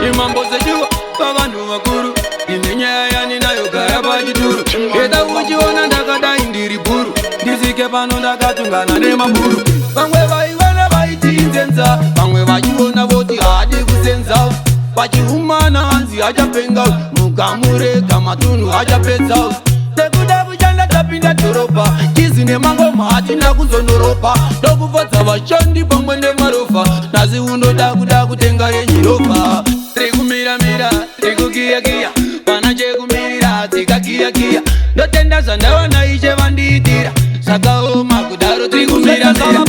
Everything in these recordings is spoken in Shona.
Imambosechiwa pavanhu vakuru, ine nyaya yaninayo, gara pachituru. Eda uchiona ndakadai ndiri bhuru, ndisike pano ndakatungana nemabhuru. Vamwe vaiona vaitinzenza, vamwe vachiona voti haadi kusenza, vachihumana hanzi achapenga, mukamurega matunhu achapedza. Tekuda kushanda tapinda dhorobha, chizi nemangoma hatina kuzonoropa, ndokufadza vashandi pamwe nemarovha. Nhasi unoda kuda kutenga renyirovha. Tiri kumiramira, tiri kugiyagiya, pana chekumirira, tsikagiyagiya. Ndotenda zvandawana, Ishe vandiitira zvakaoma kudaro. Tiri kumiramira,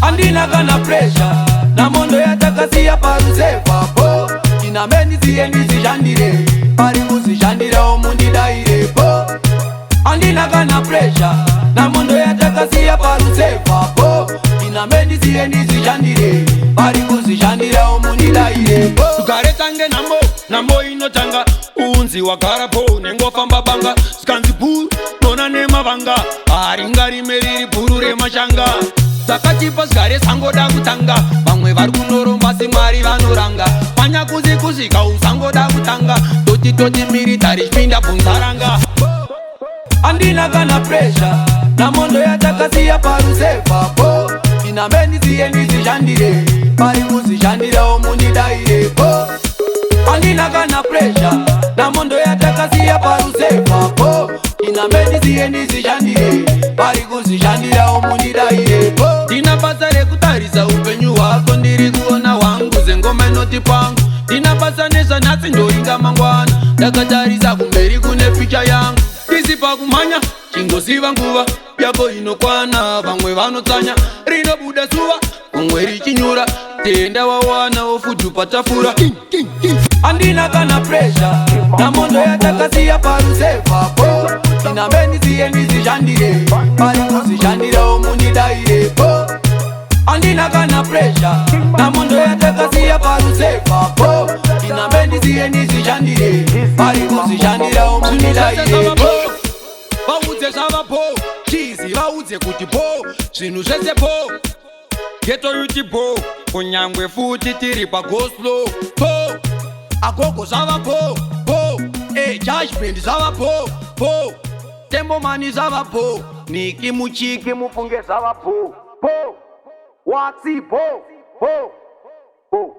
handina kana pressure namondo yatakasiya paruzevhapo. Inamendisiye ndizvishandire, pari kuzvishandirawo mundidairepo. Handina kana pressure namondo yatakasiya paruzevhapo. Inamendisiye ndizvishandire, pari kuzvishandirawo mundidairepo. Tugare tange nhambo, nhambo inotanga unzi wagarapo nengofamba banga, zikanzi bhuru nona nemavanga, haringa rime riri bhuru remashanga. Zvakachipa zvigare sangoda kutanga, vamwe vari kunoromba simwari vanoranga panyakuzi kusvika usangoda kutanga. Toti toti military chipinda bvunzaranga. Handina kana pressure namondo yatakasiya paruzevhapo. Inamendisiye ndizvishandire, pari kuzvishandirawo mundidairepo. Handina kana pressure namondo yatakasiya paruzevhapo. Inamendisiye ndizvishandire, pari kuzvishandirawo mundidairepo. Ndina basa rekutarisa upenyu hwako, ndiri kuona hwangu zengoma inoti pangu. Ndina basa nezvanhasi, ndoringa mangwana, ndakatarisa kumberi kune picha yangu. Tisi pakumhanya, chingoziva nguva yako inokwana. Vamwe vanotsanya rinobuda zuva, kumwe richinyura. Tenda wawana ofudu patafura. Handina kana pressure namondo yatakasiya paruzevhapo. Inamendisiye ndizvishandire, pari kuzvishandirawo mundidairepo. Handina kana pressure namondo yatakasiya paruzevhapo. Inamendisiye ndizvishandire, pari kuzvishandirawo mundidairepo. Vaudze zvavapo chizi, vaudze kuti po zvinhu zvese po ghetto youth po, kunyangwe futi tiri pagoslo po, agogo zvavapo po, e judgment zvavapo po, tembomani zvavapo, niki muchiki mufunge zvavapo po, watsi po po po.